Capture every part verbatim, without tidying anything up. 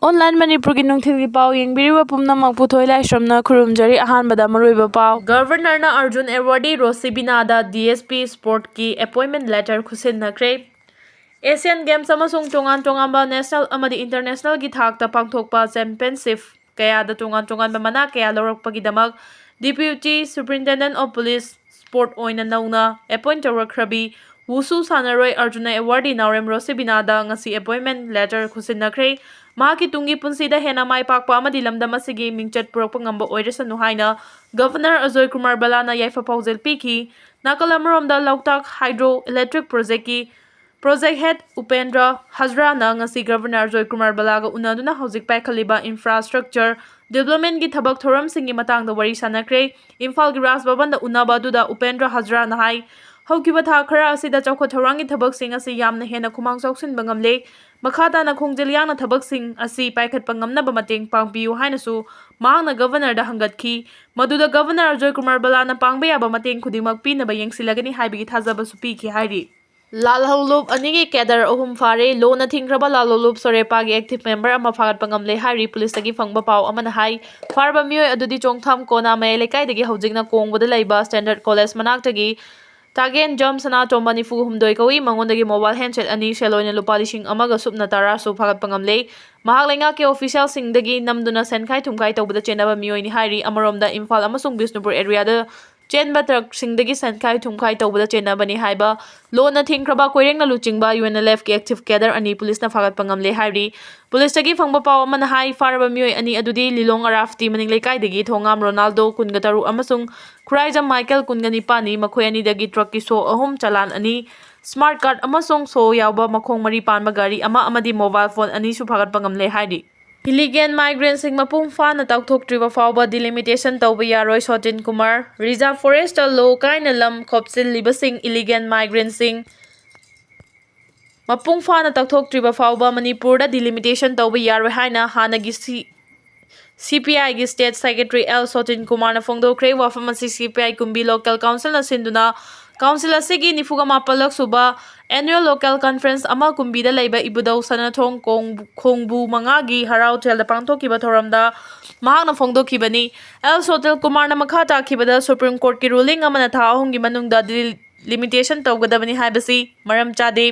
Online ꯃꯅꯤꯄꯨꯔꯒꯤ ꯅꯨꯡꯊꯤꯜꯒꯤ ꯄꯥꯎ ꯌꯦꯡꯕꯤꯔꯤꯕ ꯄꯨꯝꯅꯃꯛꯄꯨ ꯊꯣꯏ ꯂꯥꯏꯁ꯭ꯔꯝꯅ ꯈꯨꯔꯨꯝꯖꯔꯤ꯫ ꯑꯍꯥꯟꯕꯗ ꯃꯔꯨꯑꯣꯏꯕ ꯄꯥꯎ꯫ Governorꯅ Arjun Awardee ꯔꯣꯁꯤꯕꯤꯅꯥꯗ D S P Sportꯀꯤ appointment letter ꯈꯨꯠꯁꯤꯟꯅꯈ꯭ꯔꯦ꯫ Asian Games ꯑꯃꯁꯨꯡ ꯇꯣꯉꯥꯟ ꯇꯣꯉꯥꯟꯕ national ꯑꯃꯗꯤ internationalꯒꯤ ꯊꯥꯛꯇ ꯄꯥꯡꯊꯣꯛꯄ championship ꯀꯌꯥꯗ ꯇꯣꯉꯥꯟ ꯇꯣꯉꯥꯟꯕ ꯃꯅꯥ ꯀꯌꯥ ꯂꯧꯔꯛꯄꯒꯤꯗꯃꯛ Deputy Superintendent of Police Sport ꯑꯣꯏꯅ ꯅꯧꯅ appoint ꯇꯧꯔꯛꯈ꯭ꯔꯕꯤ ꯋꯨꯁꯨ ꯁꯥꯟꯅꯔꯣꯏ Arjuna Awardee ꯅꯥꯎꯔꯦꯝ ꯔꯣꯁꯤꯕꯤꯅꯥꯗ ꯉꯁꯤ appointment letter ꯈꯨꯠꯁꯤꯟꯅꯈ꯭ꯔꯦ꯫ ꯃꯍꯥꯛꯀꯤ ꯇꯨꯡꯒꯤ ꯄꯨꯟꯁꯤꯗ ꯍꯦꯟꯅ ꯃꯥꯏ ꯄꯥꯛꯄ ꯑꯃꯗꯤ ꯂꯝꯗꯝ ꯑꯁꯤꯒꯤ ꯃꯤꯡꯆꯠ ꯄꯨꯔꯛꯄ ꯉꯝꯕ ꯑꯣꯏꯔꯁꯅꯨ ꯍꯥꯏꯅ Governor ꯑꯖꯣꯏ ꯀꯨꯃꯥꯔ ꯕꯂꯥꯅ ꯌꯥꯏꯐ ꯄꯥꯎꯖꯦꯜ ꯄꯤꯈꯤ꯫ ꯅꯥꯀꯜ ꯑꯃꯔꯣꯝꯗ ꯂꯣꯛꯇꯥꯛ Hydro Electric Projectꯀꯤ project head Upendra ꯍꯖꯔꯥꯅ ꯉꯁꯤ Governor ꯑꯖꯣꯏ ꯀꯨꯃꯥꯔ ꯕꯂꯥꯒ ꯎꯅꯗꯨꯅ ꯍꯧꯖꯤꯛ ꯄꯥꯏꯈꯠꯂꯤꯕ infrastructure developmentꯀꯤ ꯊꯕꯛ ꯊꯧꯔꯝꯁꯤꯡꯒꯤ ꯃꯇꯥꯡꯗ ꯋꯥꯔꯤ ꯁꯥꯟꯅꯈ꯭ꯔꯦ꯫ ꯏꯝꯐꯥꯜꯒꯤ ꯔꯥꯖ ꯚꯕꯟꯗ ꯎꯅꯕ ꯑꯗꯨꯗ ꯎꯄꯦꯟꯗ꯭ꯔ ꯍꯖꯔꯥꯅ ꯍꯥꯏ, ꯍꯧꯈꯤꯕ ꯊꯥ ꯈꯔ ꯑꯁꯤꯗ ꯆꯥꯎꯈꯠ ꯊꯧꯔꯥꯡꯒꯤ ꯊꯕꯛꯁꯤꯡ ꯑꯁꯤ ꯌꯥꯝꯅ ꯍꯦꯟꯅ ꯈꯨꯃꯥꯡ ꯆꯥꯎꯁꯤꯟꯕ ꯉꯝꯂꯦ꯫ ꯃꯈꯥ ꯇꯥꯅ ꯈꯣꯡꯖꯦꯜ ꯌꯥꯡꯅ ꯊꯕꯛꯁꯤꯡ ꯑꯁꯤ ꯄꯥꯏꯈꯠꯄ ꯉꯝꯅꯕ ꯃꯇꯦꯡ ꯄꯥꯡꯕꯤꯌꯨ ꯍꯥꯏꯅꯁꯨ ꯃꯍꯥꯛꯅ Governorꯗ ꯍꯪꯒꯠꯈꯤ꯫ ꯃꯗꯨꯗ Governor ꯑꯖꯣꯏ ꯀꯨꯃꯥꯔ ꯕꯂꯥꯅ ꯄꯥꯡꯕ ꯌꯥꯕ ꯃꯇꯦꯡ ꯈꯨꯗꯤꯡꯃꯛ ꯄꯤꯅꯕ ꯌꯦꯡꯁꯤꯜꯂꯒꯅꯤ ꯍꯥꯏꯕꯒꯤ ꯊꯥꯖꯕꯁꯨ ꯄꯤꯈꯤ ꯍꯥꯏꯔꯤ꯫ ꯂꯥꯜꯍꯧꯂꯨꯞ ꯑꯅꯤꯒꯤ cadre ꯑꯍꯨꯝ ꯐꯥꯔꯦ꯫ ꯂꯣꯅ ꯊꯤꯡꯈ꯭ꯔꯕ ꯂꯥꯜꯍꯧꯂꯨꯞ ꯁꯣꯔꯦꯄꯥꯒꯤ active member ꯑꯃ ꯐꯥꯒꯠꯄ ꯉꯝꯂꯦ ꯍꯥꯏꯔꯤ꯫ ꯄꯨꯂꯤꯁꯇꯒꯤ ꯐꯪꯕ ꯄꯥꯎ ꯑꯃꯅ ꯍꯥꯏ, ꯐꯥꯔꯕ ꯃꯤꯑꯣꯏ ꯑꯗꯨꯗꯤ ꯆꯣꯡꯊꯥꯝ ꯀꯣꯅꯥ ꯃꯌꯥꯏ ꯂꯩꯀꯥꯏꯗꯒꯤ ꯍꯧꯖꯤꯛꯅ ꯀꯣꯡꯕꯗ ꯂꯩꯕ Standard College ꯃꯅꯥꯛꯇꯒꯤ ꯇꯥꯒꯦꯟ ꯖꯝ ꯁꯅꯥꯇꯣꯝꯕ ꯅꯤꯐꯨ ꯍꯨꯝꯗꯣꯏ ꯀꯧꯏ꯫ ꯃꯉꯣꯟꯗꯒꯤ mobile handset ꯑꯅꯤ, ꯁꯦꯜ ꯑꯣꯏꯅ ꯂꯨꯄꯥ ꯂꯤꯁꯤꯡ ꯑꯃꯒ ꯁꯨꯞꯅ ꯇꯔꯥꯁꯨ ꯐꯥꯒꯠꯄ ꯉꯝꯂꯦ꯫ ꯃꯍꯥꯛ ꯂꯩꯉꯥꯛꯀꯤ officialꯁꯤꯡꯗꯒꯤ ꯅꯝꯗꯨꯅ ꯁꯦꯟꯈꯥꯏ ꯊꯨꯝꯈꯥꯏ ꯇꯧꯕꯗ ꯆꯦꯟꯅꯕ ꯃꯤꯑꯣꯏꯅꯤ ꯍꯥꯏꯔꯤ꯫ ꯑꯃꯔꯣꯝꯗ ꯏꯝꯐꯥꯜ ꯑꯃꯁꯨꯡ ꯕꯤꯁꯅꯨꯄꯨꯔ areaꯗ ꯆꯦꯟꯕ truckꯁꯤꯡꯗꯒꯤ ꯁꯦꯟꯈꯥꯏ ꯊꯨꯝꯈꯥꯏ ꯇꯧꯕꯗ ꯆꯦꯟꯅꯕꯅꯤ ꯍꯥꯏꯕ ꯂꯣꯟꯅ ꯊꯤꯡꯈ꯭ꯔꯕ ꯀꯣꯏꯔꯦꯡꯅ ꯂꯨꯆꯤꯡꯕ UNLFꯀꯤ active cadre ꯑꯅꯤ ꯄꯨꯂꯤꯁꯅ ꯐꯥꯒꯠꯄ ꯉꯝꯂꯦ ꯍꯥꯏꯔꯤ꯫ ꯄꯨꯂꯤꯁꯇꯒꯤ ꯐꯪꯕ ꯄꯥꯎ ꯑꯃꯅ ꯍꯥꯏ, ꯐꯥꯔꯕ ꯃꯤꯑꯣꯏ ꯑꯅꯤ ꯑꯗꯨꯗꯤ ꯂꯤꯂꯣꯡ ꯑꯔꯥꯐꯇꯤ ꯃꯅꯤꯡ ꯂꯩꯀꯥꯏꯗꯒꯤ ꯊꯣꯉꯥꯝ ꯔꯣꯅꯥꯜꯗꯣ, ꯀꯨꯟꯒ ꯇꯔꯨꯛ, ꯑꯃꯁꯨꯡ ꯈꯨꯔꯥꯏꯖꯝ ꯃꯥꯏꯀꯦꯜ, ꯀꯨꯟꯒ ꯅꯤꯄꯥꯟꯅꯤ꯫ ꯃꯈꯣꯏ ꯑꯅꯤꯗꯒꯤ truckꯀꯤ ꯁꯣ ꯑꯍꯨꯝ, ꯆꯂꯥꯟ ꯑꯅꯤ, smart card ꯑꯃꯁꯨꯡ ꯁꯣ ꯌꯥꯎꯕ ꯃꯈꯣꯡ ꯃꯔꯤ ꯄꯥꯟꯕ ꯒꯥꯔꯤ ꯑꯃ ꯑꯃꯗꯤ mobile phone ꯑꯅꯤꯁꯨ ꯐꯥꯒꯠꯄ ꯉꯝꯂꯦ ꯍꯥꯏꯔꯤ꯫ Illegal migrantꯁꯤꯡ ꯃꯄꯨꯡ ꯐꯥꯅ ꯇꯥꯛꯊꯣꯛꯇ꯭ꯔꯤꯕ ꯐꯥꯎꯕ delimitation ꯇꯧꯕ ꯌꯥꯔꯣꯏ, ꯁꯣꯇꯤꯟ ꯀꯨꯃꯥꯔ꯫ Reserve Forestꯇ ꯂꯣ ꯀꯥꯏꯅ ꯂꯝ ꯈꯣꯞꯆꯤꯜꯂꯤꯕꯁꯤꯡ, illegal migrantꯁꯤꯡ ꯃꯄꯨꯡ ꯐꯥꯅ ꯇꯥꯛꯊꯣꯛꯇ꯭ꯔꯤꯕ ꯐꯥꯎꯕ ꯃꯅꯤꯄꯨꯔꯗ delimitation ꯇꯧꯕ ꯌꯥꯔꯣꯏ ꯍꯥꯏꯅ ꯍꯥꯟꯅꯒꯤ ꯁꯤ-, CPIꯒꯤ state secretary ꯑꯦꯜ ꯁꯣꯇꯤꯟ ꯀꯨꯃꯥꯔꯅ ꯐꯣꯡꯗꯣꯛꯈ꯭ꯔꯦ꯫ ꯋꯥꯐꯝ ꯑꯁꯤ CPI ꯀꯨꯝꯕꯤ local councilꯅ ꯁꯤꯟꯗꯨꯅ Council ꯑꯁꯤꯒꯤ ꯅꯤꯐꯨꯒ ꯃꯥꯄꯜꯂꯛ ꯁꯨꯕ Annual Local Conference ꯑꯃ ꯀꯨꯝꯕꯤꯗ ꯂꯩꯕ ꯏꯕꯨꯙꯧ ꯁꯅꯥꯊꯣꯡ ꯀꯣꯡ-, ꯈꯣꯡꯕꯨ ꯃꯉꯥꯒꯤ ꯍꯔꯥꯎ ꯍꯣꯇꯦꯜꯗ ꯄꯥꯡꯊꯣꯛꯈꯤꯕ ꯊꯧꯔꯝꯗ ꯃꯍꯥꯛꯅ ꯐꯣꯡꯗꯣꯛꯈꯤꯕꯅꯤ꯫ ꯑꯦꯜ ꯁꯣꯇꯦꯜ ꯀꯨꯃꯥꯔꯅ ꯃꯈꯥ ꯇꯥꯈꯤꯕꯗ Supreme Courtꯀꯤ ruling ꯑꯃꯅ ꯊꯥ ꯑꯍꯨꯝꯒꯤ ꯃꯅꯨꯡꯗ delimitation ꯇꯧꯒꯗꯕꯅꯤ ꯍꯥꯏꯕꯁꯤ ꯃꯔꯝ ꯆꯥꯗꯦ꯫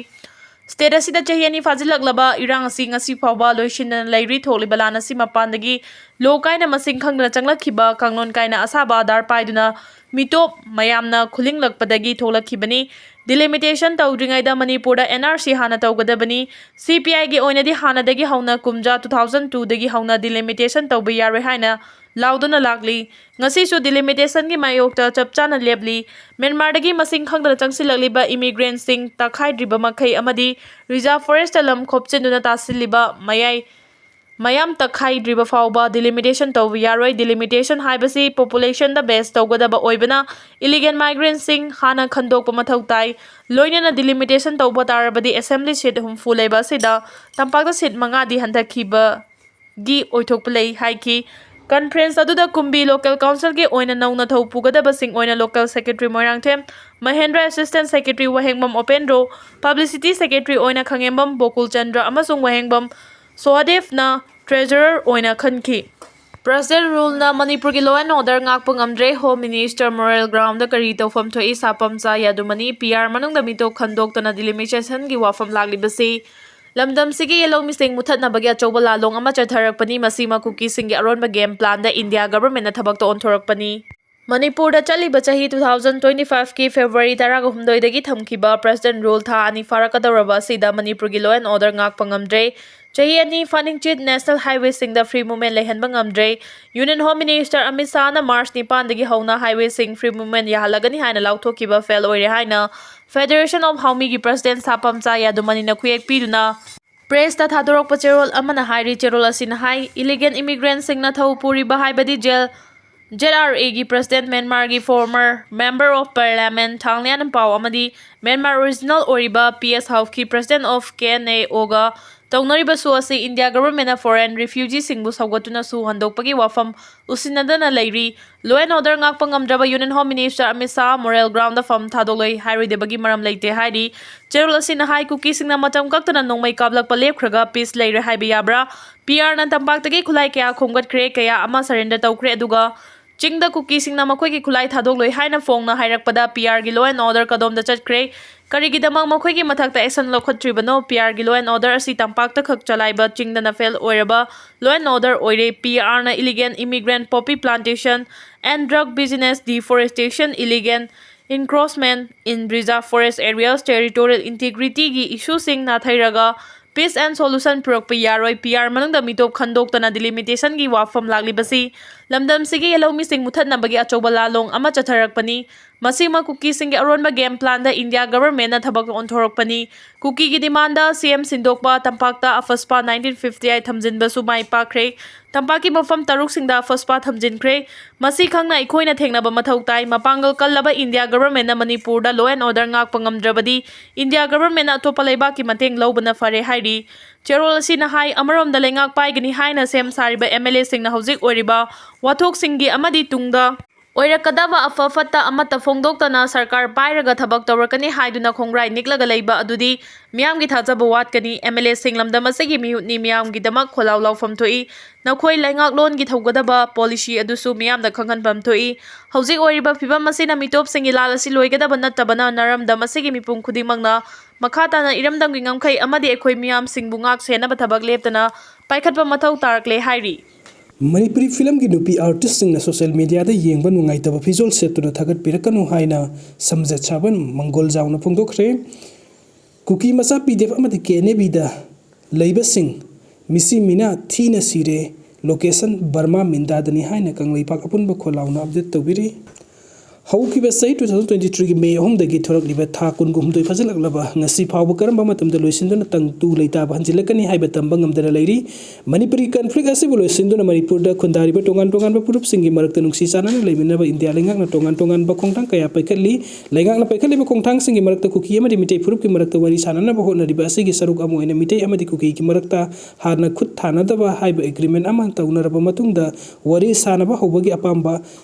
State ꯑꯁꯤꯗ ꯆꯍꯤ ꯑꯅꯤ ꯐꯥꯖꯤꯜꯂꯛꯂꯕ ꯏꯔꯥꯡ ꯑꯁꯤ ꯉꯁꯤ ꯐꯥꯎꯕ ꯂꯣꯏꯁꯤꯟꯗꯅ ꯂꯩꯔꯤ꯫ ꯊꯣꯛꯂꯤꯕ ꯂꯥꯟ ꯑꯁꯤ ꯃꯄꯥꯟꯗꯒꯤ ꯂꯣ ꯀꯥꯏꯅ ꯃꯁꯤꯡ ꯈꯪꯗꯅ ꯆꯪꯂꯛꯈꯤꯕ ꯀꯥꯡꯂꯣꯟ ꯀꯥꯏꯅ ꯑꯁꯥꯕ ꯑꯥꯙꯥꯔ ꯄꯥꯏꯗꯨꯅ ꯃꯤꯇꯣꯞ ꯃꯌꯥꯝꯅ ꯈꯨꯂꯤꯡꯂꯛꯄꯗꯒꯤ ꯊꯣꯛꯂꯛꯈꯤꯕꯅꯤ꯫ Delimitation ꯇꯧꯗ꯭ꯔꯤꯉꯩꯗ ꯃꯅꯤꯄꯨꯔꯗ N R C ꯍꯥꯟꯅ ꯇꯧꯒꯗꯕꯅꯤ꯫ C P Iꯒꯤ ꯑꯣꯏꯅꯗꯤ ꯍꯥꯟꯅꯗꯒꯤ ꯍꯧꯅ ꯀꯨꯝꯖꯥ two thousand twoꯗꯒꯤ ꯍꯧꯅ delimitation ꯇꯧꯕ ꯌꯥꯔꯣꯏ ꯍꯥꯏꯅ ꯂꯥꯎꯗꯨꯅ ꯂꯥꯛꯂꯤ꯫ ꯉꯁꯤꯁꯨ delimitationꯒꯤ ꯃꯥꯌꯣꯛꯇ ꯆꯞ ꯆꯥꯅ ꯂꯦꯞꯂꯤ꯫ ꯃ꯭ꯌꯥꯟꯃꯥꯔꯗꯒꯤ ꯃꯁꯤꯡ ꯈꯪꯗꯅ ꯆꯪꯁꯤꯜꯂꯛꯂꯤꯕ immigrantꯁꯤꯡ ꯇꯛꯈꯥꯏꯗ꯭ꯔꯤꯕ ꯃꯈꯩ ꯑꯃꯗꯤ reserve forestꯇ ꯂꯝ ꯈꯣꯞꯆꯤꯟꯗꯨꯅ ꯇꯥꯁꯤꯜꯂꯤꯕ ꯃꯌꯥꯏ ꯃꯌꯥꯝ ꯇꯛꯈꯥꯏꯗ꯭ꯔꯤꯕ ꯐꯥꯎꯕ delimitation ꯇꯧꯕ ꯌꯥꯔꯣꯏ꯫ Delimitation ꯍꯥꯏꯕꯁꯤ populationꯗ base ꯇꯧꯒꯗꯕ ꯑꯣꯏꯕꯅ, illegal migrantꯁꯤꯡ ꯍꯥꯟꯅ ꯈꯟꯗꯣꯛꯄ ꯃꯊꯧ ꯇꯥꯏ꯫ ꯂꯣꯏꯅꯅ delimitation ꯇꯧꯕ ꯇꯥꯔꯕꯗꯤ assembly seat ꯍꯨꯝꯐꯨ ꯂꯩꯕ ꯑꯁꯤꯗ ꯇꯝꯄꯥꯛꯇ seat ꯃꯉꯥꯗꯤ ꯍꯟꯊꯈꯤꯕꯒꯤ ꯑꯣꯏꯊꯣꯛꯄ ꯂꯩ ꯍꯥꯏꯈꯤ꯫ Conference ꯑꯗꯨꯗ ꯀꯨꯝꯕꯤ local councilꯒꯤ ꯑꯣꯏꯅ ꯅꯧꯅ ꯊꯧ ꯄꯨꯒꯗꯕꯁꯤꯡ ꯑꯣꯏꯅ local secretary Moirangthem Mahendra, assistant secretary ꯋꯥꯍꯦꯡꯕꯝ ꯑꯣꯄꯦꯟꯗ꯭ꯔꯣ, publicity secretary ꯑꯣꯏꯅ ꯈꯪꯉꯦꯝꯕꯝ ꯕꯣꯀꯨꯜ ꯆꯟꯗ꯭ꯔ ꯑꯃꯁꯨꯡ ꯋꯥꯍꯦꯡꯕꯝ ꯁꯣꯍꯗꯦꯕꯅ treasurer ꯑꯣꯏꯅ ꯈꯟꯈꯤ꯫ President ruleꯅ ꯃꯅꯤꯄꯨꯔꯒꯤ law and order ꯉꯥꯛꯄ ꯉꯝꯗ꯭ꯔꯦ꯫ Home Minister moral groundꯗ ꯀꯔꯤ ꯇꯧꯐꯝ ꯊꯣꯛꯏ? ꯁꯥꯄꯝꯆꯥ ꯌꯥꯗꯨꯃꯅꯤ꯫ P R ꯃꯅꯨꯡꯗ ꯃꯤꯇꯣꯞ ꯈꯟꯗꯣꯛꯇꯅ delimitationꯒꯤ ꯋꯥꯐꯝ ꯂꯥꯛꯂꯤꯕꯁꯤ ꯂꯝꯗꯝꯁꯤꯒꯤ ꯌꯦꯜꯍꯧꯃꯤꯁꯤꯡ ꯃꯨꯊꯠꯅꯕꯒꯤ ꯑꯆꯧꯕ ꯂꯥꯜꯂꯣꯡ ꯑꯃ ꯆꯠꯊꯔꯛꯄꯅꯤ꯫ ꯃꯁꯤꯃꯛ ꯀꯨꯀꯤꯁꯤꯡꯒꯤ ꯑꯔꯣꯟꯕ game planꯗ India governmentꯅ ꯊꯕꯛꯇ ꯑꯣꯟꯊꯣꯔꯛꯄꯅꯤ꯫ ꯃꯅꯤꯄꯨꯔꯗ ꯆꯠꯂꯤꯕ ꯆꯍꯤ two thousand twenty fiveꯀꯤ February ꯇꯔꯥꯒ ꯍꯨꯝꯗꯣꯏꯗꯒꯤ ꯊꯝꯈꯤꯕ President rule ꯊꯥ ꯑꯅꯤ ꯐꯥꯔꯛꯀꯗꯧꯔꯕ ꯑꯁꯤꯗ ꯃꯅꯤꯄꯨꯔꯒꯤ law and order ꯉꯥꯛꯄ ꯉꯝꯗ꯭ꯔꯦ꯫ ꯆꯍꯤ ꯑꯅꯤ ꯐꯥꯅꯤꯡꯆꯤꯠ national highwayꯁꯤꯡꯗ free movement ꯂꯩꯍꯟꯕ ꯉꯝꯗ꯭ꯔꯦ꯫ Union Home Minister Amit ꯁꯥꯍꯅ March ꯅꯤꯄꯥꯟꯗꯒꯤ ꯍꯧꯅ highwayꯁꯤꯡ free movement ꯌꯥꯍꯜꯂꯒꯅꯤ ꯍꯥꯏꯅ ꯂꯥꯎꯊꯣꯛꯈꯤꯕ fail ꯑꯣꯏꯔꯦ ꯍꯥꯏꯅ Federation of ꯍꯥꯎꯃꯤꯒꯤ President ꯁꯥꯄꯝꯆꯥ ꯌꯥꯗꯨꯃꯅꯤꯅ ꯈꯨꯌꯦꯛ ꯄꯤꯗꯨꯅ pressꯇ ꯊꯥꯗꯣꯔꯛꯄ ꯆꯦꯔꯣꯜ ꯑꯃꯅ ꯍꯥꯏꯔꯤ꯫ ꯆꯦꯔꯣꯜ ꯑꯁꯤꯅ ꯍꯥꯏ, illegal immigrantꯁꯤꯡꯅ ꯊꯧ ꯄꯨꯔꯤꯕ ꯍꯥꯏꯕꯗꯤ ꯖꯦꯜ, Z R Aꯒꯤ President, ꯃ꯭ꯌꯥꯟꯃꯥꯔꯒꯤ former Member of Parliament Thanglian Pau ꯑꯃꯗꯤ ꯃ꯭ꯌꯥꯟꯃꯥꯔ original ꯑꯣꯏꯔꯤꯕ P S ꯍꯥꯎꯐꯀꯤ President of K N A Oꯒ ꯇꯧꯅꯔꯤꯕ ꯁꯣ ꯑꯁꯤ ꯏꯟꯗꯤꯌꯥ ꯒꯚꯔꯟꯃꯦꯟꯠꯅ ꯐꯣꯔꯦꯟ ꯔꯤꯐ꯭ꯌꯨꯖꯤꯁꯤꯡꯕꯨ ꯁꯧꯒꯠꯇꯨꯅ ꯁꯣ ꯍꯟꯗꯣꯛꯄꯒꯤ ꯋꯥꯐꯝ ꯎꯁꯤꯟꯅꯗꯅ ꯂꯩꯔꯤ꯫ Law and order ꯉꯥꯛꯄ ꯉꯝꯗ꯭ꯔꯕ union home minister Amit Shah moral ground ꯐꯝ ꯊꯥꯗꯣꯛꯂꯣꯏ ꯍꯥꯏꯔꯣꯏꯗꯕꯒꯤ ꯃꯔꯝ ꯂꯩꯇꯦ ꯍꯥꯏꯔꯤ꯫ ꯆꯦꯔꯣꯜ ꯑꯁꯤꯅ ꯍꯥꯏ, ꯀꯨꯀꯤꯁꯤꯡꯅ ꯃꯇꯝ ꯀꯛꯇꯅ ꯅꯣꯡꯃꯩ ꯀꯥꯞꯂꯛꯄ ꯂꯦꯞꯈ꯭ꯔꯒ ꯄꯤꯁ ꯂꯩꯔꯦ ꯍꯥꯏꯕ ꯌꯥꯕ꯭ꯔꯥ? ꯄꯤ ꯑꯥꯔꯅ ꯇꯝꯄꯥꯛꯇꯒꯤ ꯈꯨꯠꯂꯥꯏ ꯀꯌꯥ ꯈꯣꯝꯒꯠꯈ꯭ꯔꯦ, ꯀꯌꯥ ꯑꯃ ꯁꯔꯦꯟꯗꯔ ꯇꯧꯈ꯭ꯔꯦ, ꯑꯗꯨꯒ ꯆꯤꯡꯗ ꯀꯨꯀꯤꯁꯤꯡꯅ ꯃꯈꯣꯏꯒꯤ ꯈꯨꯠꯂꯥꯏ ꯊꯥꯗꯣꯛꯂꯣꯏ ꯍꯥꯏꯅ ꯐꯣꯡꯅ ꯍꯥꯏꯔꯛꯄꯗ ꯄꯤ ꯑꯥꯔꯒꯤ law and order ꯀꯗꯣꯝꯗ ꯆꯠꯈ꯭ꯔꯦ? ꯀꯔꯤꯒꯤꯗꯃꯛ ꯃꯈꯣꯏꯒꯤ ꯃꯊꯛꯇ action ꯂꯧꯈꯠꯇ꯭ꯔꯤꯕꯅꯣ? P ꯑꯥꯔꯒꯤ law and order ꯑꯁꯤ ꯇꯝꯄꯥꯛꯇ ꯈꯛ ꯆꯂꯥꯏꯕ, ꯆꯤꯡꯗꯅ fail ꯑꯣꯏꯔꯕ law and order ꯑꯣꯏꯔꯦ꯫ ꯄꯤ ꯑꯥꯔꯅ illegal immigrant, poppy plantation and drug business, deforestation, illegal encroachment in reserve forest areas, territorial integrityꯒꯤ issueꯁꯤꯡ ꯅꯥꯊꯩꯔꯒ peace and solution ꯄꯨꯔꯛꯄ ꯌꯥꯔꯣꯏ꯫ ꯄꯤ ꯑꯥꯔ ꯃꯅꯨꯡꯗ ꯃꯤꯇꯣꯞ ꯈꯟꯗꯣꯛꯇꯅ delimitationꯒꯤ ꯋꯥꯐꯝ ꯂꯥꯛꯂꯤꯕꯁꯤ ꯂꯝꯗꯝꯁꯤꯒꯤ ꯂꯧꯃꯤꯁꯤꯡ ꯃꯨꯊꯠꯅꯕꯒꯤ ꯑꯆꯧꯕ ꯂꯥꯂꯣꯡ ꯑꯃ ꯆꯠꯊꯔꯛꯄꯅꯤ꯫ ꯃꯁꯤꯃꯛ ꯀꯨꯀꯤꯁꯤꯡꯒꯤ ꯑꯔꯣꯟꯕ game planꯗ ꯏꯟꯗꯤꯌꯥ ꯒꯚꯔꯟꯃꯦꯟꯠꯅ ꯊꯕꯛ ꯑꯣꯟꯊꯣꯔꯛꯄꯅꯤ꯫ ꯀꯨꯀꯤꯒꯤ demandꯗ ꯁꯤ ꯑꯦꯝ ꯁꯤꯟꯗꯣꯛꯄ, ꯇꯝꯄꯥꯛꯇ ꯑꯐꯁꯄꯥ nineteen fifty eight ꯊꯝꯖꯤꯟꯕꯁꯨ ꯃꯥꯏ ꯄꯥꯛꯈ꯭ꯔꯦ꯫ ꯇꯝꯄꯥꯛꯀꯤ ꯃꯐꯝ ꯇꯔꯨꯛꯁꯤꯡꯗ ꯑꯐꯁꯄꯥ ꯊꯝꯖꯤꯟꯈ꯭ꯔꯦ꯫ ꯃꯁꯤ ꯈꯪꯅ ꯑꯩꯈꯣꯏꯅ ꯊꯦꯡꯅꯕ ꯃꯊꯧ ꯇꯥꯏ꯫ ꯃꯄꯥꯡꯒꯜ ꯀꯜꯂꯕ ꯏꯟꯗꯤꯌꯥ ꯒꯚꯔꯟꯃꯦꯟꯠꯅ ꯃꯅꯤꯄꯨꯔꯗ law and order ꯉꯥꯛꯄ ꯉꯝꯗ꯭ꯔꯕꯗꯤ ꯏꯟꯗꯤꯌꯥ ꯒꯚꯔꯟꯃꯦꯟꯠꯅ ꯑꯇꯣꯞꯄ ꯂꯩꯕꯥꯛꯀꯤ ꯃꯇꯦꯡ ꯂꯧꯕꯅ ꯐꯔꯦ ꯍꯥꯏꯔꯤ꯫ ꯆꯦꯔꯣꯜ ꯑꯁꯤꯅ ꯍꯥꯏ, ꯑꯃꯔꯣꯝꯗ ꯂꯩꯉꯥꯛ ꯄꯥꯏꯒꯅꯤ ꯍꯥꯏꯅ ꯁꯦꯝ ꯁꯥꯔꯤꯕ ꯑꯦꯝ ꯑꯦꯜ ꯑꯦꯁꯤꯡꯅ ꯍꯧꯖꯤꯛ ꯑꯣꯏꯔꯤꯕ ꯋꯥꯊꯣꯛꯁꯤꯡꯒꯤ ꯑꯃꯗꯤ ꯇꯨꯡꯗ ꯑꯣꯏꯔꯛꯀꯗꯕ ꯑꯐ ꯐꯠꯇ ꯑꯃꯠꯇ ꯐꯣꯡꯗꯣꯛꯇꯅ ꯁꯔꯀꯥꯔ ꯄꯥꯏꯔꯒ ꯊꯕꯛ ꯇꯧꯔꯛꯀꯅꯤ ꯍꯥꯏꯗꯨꯅ ꯈꯣꯡꯒ꯭ꯔꯥꯏ ꯅꯤꯛꯂꯒ ꯂꯩꯕ ꯑꯗꯨꯗꯤ ꯃꯤꯌꯥꯝꯒꯤ ꯊꯥꯖꯕ ꯋꯥꯠꯀꯅꯤ꯫ ꯑꯦꯝ ꯑꯦꯜ ꯑꯦꯁꯤꯡ ꯂꯝꯗꯝ ꯑꯁꯤꯒꯤ ꯃꯤꯍꯨꯠꯅꯤ, ꯃꯤꯌꯥꯝꯒꯤꯗꯃꯛ ꯈꯣꯜꯂꯥꯎ ꯂꯥꯎꯐꯝ ꯊꯣꯛꯏ꯫ ꯅꯈꯣꯏ ꯂꯩꯉꯥꯛꯂꯣꯟꯒꯤ ꯊꯧꯒꯗꯕ policy ꯑꯗꯨꯁꯨ ꯃꯤꯌꯥꯝꯗ ꯈꯪꯍꯟꯐꯝ ꯊꯣꯛꯏ꯫ ꯍꯧꯖꯤꯛ ꯑꯣꯏꯔꯤꯕ ꯐꯤꯕꯝ ꯑꯁꯤꯅ ꯃꯤꯇꯣꯞꯁꯤꯡꯒꯤ ꯂꯥꯜ ꯑꯁꯤ ꯂꯣꯏꯒꯗꯕ ꯅꯠꯇꯕꯅ ꯅꯔꯝꯗꯝ ꯑꯁꯤꯒꯤ ꯃꯤꯄꯨꯝ ꯈꯨꯗꯤꯡꯃꯛꯅ ꯃꯈꯥ ꯇꯥꯅ ꯏꯔꯝꯗꯝꯒꯤ ꯉꯝꯈꯩ ꯑꯃꯗꯤ ꯑꯩꯈꯣꯏ ꯃꯤꯌꯥꯝꯁꯤꯡꯕꯨ ꯉꯥꯛ ꯁꯦꯟꯅꯕ ꯊꯕꯛ ꯂꯦꯞꯇꯅ ꯄꯥꯏꯈꯠꯄ ꯃꯊꯧ ꯇꯥꯔꯛꯂꯦ ꯍꯥꯏꯔꯤ꯫ ꯃꯅꯤꯄꯨꯔꯤ ꯐꯤꯂꯝꯒꯤ ꯅꯨꯄꯤ ꯑꯥꯔꯇꯤꯁꯁꯤꯡꯅ ꯁꯣꯁꯤꯌꯦꯜ ꯃꯤꯗꯤꯌꯥꯗ ꯌꯦꯡꯕ ꯅꯨꯡꯉꯥꯏꯇꯕ ꯐꯤꯖꯣꯜ ꯁꯦꯠꯇꯨꯅ ꯊꯥꯒꯠꯄꯤꯔꯛꯀꯅꯨ ꯍꯥꯏꯅ ꯁꯝꯖꯦꯠ ꯁꯥꯕꯟ ꯃꯪꯒꯣꯜ ꯖꯥꯎꯅ ꯐꯣꯡꯗꯣꯛꯈ꯭ꯔꯦ꯫ ꯀꯨꯀꯤ ꯃꯆꯥ ꯄꯤ ꯗꯤ ꯑꯦꯐ ꯑꯃꯗꯤ ꯀꯦ ꯑꯦꯟ ꯑꯦ ꯕꯤꯗ ꯂꯩꯕꯁꯤꯡ ꯃꯤꯁꯤ ꯃꯤꯅꯥ ꯊꯤꯅ ꯁꯤꯔꯦ, location ꯕꯔꯃꯥ ꯃꯤꯟꯗꯥꯗꯅꯤ ꯍꯥꯏꯅ ꯀꯪꯂꯩꯄꯥꯛ ꯑꯄꯨꯟꯕ ꯈꯣꯜꯂꯥꯎꯅ ꯑꯞꯗꯦꯠ ꯇꯧꯕꯤꯔꯤ꯫ ꯍꯧꯈꯤꯕ ꯆꯍꯤ two thousand twenty threeꯒꯤ May ꯑꯍꯨꯝꯗꯒꯤ ꯊꯣꯔꯛꯂꯤꯕ ꯊꯥ ꯀꯨꯟꯒ ꯍꯨꯝꯗꯣꯏ ꯐꯥꯖꯤꯜꯂꯛꯂꯕ ꯉꯁꯤ ꯐꯥꯎꯕ ꯀꯔꯝꯕ ꯃꯇꯝꯗ ꯂꯣꯏꯁꯤꯟꯗꯨꯅ ꯇꯪꯗꯨ ꯂꯩꯇꯥꯕ ꯍꯟꯖꯤꯜꯂꯛꯀꯅꯤ ꯍꯥꯏꯕ ꯇꯝꯕ ꯉꯝꯗꯅ ꯂꯩꯔꯤ꯫ ꯃꯅꯤꯄꯨꯔꯤ conflict ꯑꯁꯤꯕꯨ ꯂꯣꯏꯁꯤꯟꯗꯨꯅ ꯃꯅꯤꯄꯨꯔꯗ ꯈꯨꯟꯗꯥꯔꯤꯕ ꯇꯣꯉꯥꯟ ꯇꯣꯉꯥꯟꯕ ꯐꯨꯔꯨꯞꯁꯤꯡꯒꯤ ꯃꯔꯛꯇ ꯅꯨꯡꯁꯤ ꯆꯥꯟꯅꯅ ꯂꯩꯃꯤꯟꯅꯕ ꯏꯟꯗꯤꯌꯥ ꯂꯩꯉꯥꯛꯅ ꯇꯣꯉꯥꯟ ꯇꯣꯉꯥꯟꯕ ꯈꯣꯡꯊꯥꯡ ꯀꯌꯥ ꯄꯥꯏꯈꯠꯂꯤ꯫ ꯂꯩꯉꯥꯛꯅ ꯄꯥꯏꯈꯠꯂꯤꯕ ꯈꯣꯡꯊꯥꯡꯁꯤꯡꯒꯤ ꯃꯔꯛꯇ ꯀꯨꯀꯤ ꯑꯃꯗꯤ ꯃꯤꯇꯩ ꯐꯨꯔꯨꯞꯀꯤ ꯃꯔꯛꯇ ꯋꯥꯔꯤ ꯁꯥꯟꯅꯅꯕ ꯍꯣꯠꯅꯔꯤꯕ ꯑꯁꯤꯒꯤ ꯁꯔꯨꯛ ꯑꯃ ꯑꯣꯏꯅ ꯃꯤꯇꯩ ꯑꯃꯗꯤ ꯀꯨꯀꯤꯒꯤ ꯃꯔꯛꯇ ꯍꯥꯟꯅ ꯈꯨꯠ ꯊꯥꯅꯗꯕ ꯍꯥꯏꯕ agreement ꯑꯃ ꯇꯧꯅꯔꯕ ꯃꯇꯨꯡꯗ ꯋꯥꯔꯤ ꯁꯥꯟꯅꯕ ꯍꯧꯕꯒꯤ ꯑꯄꯥꯝꯕ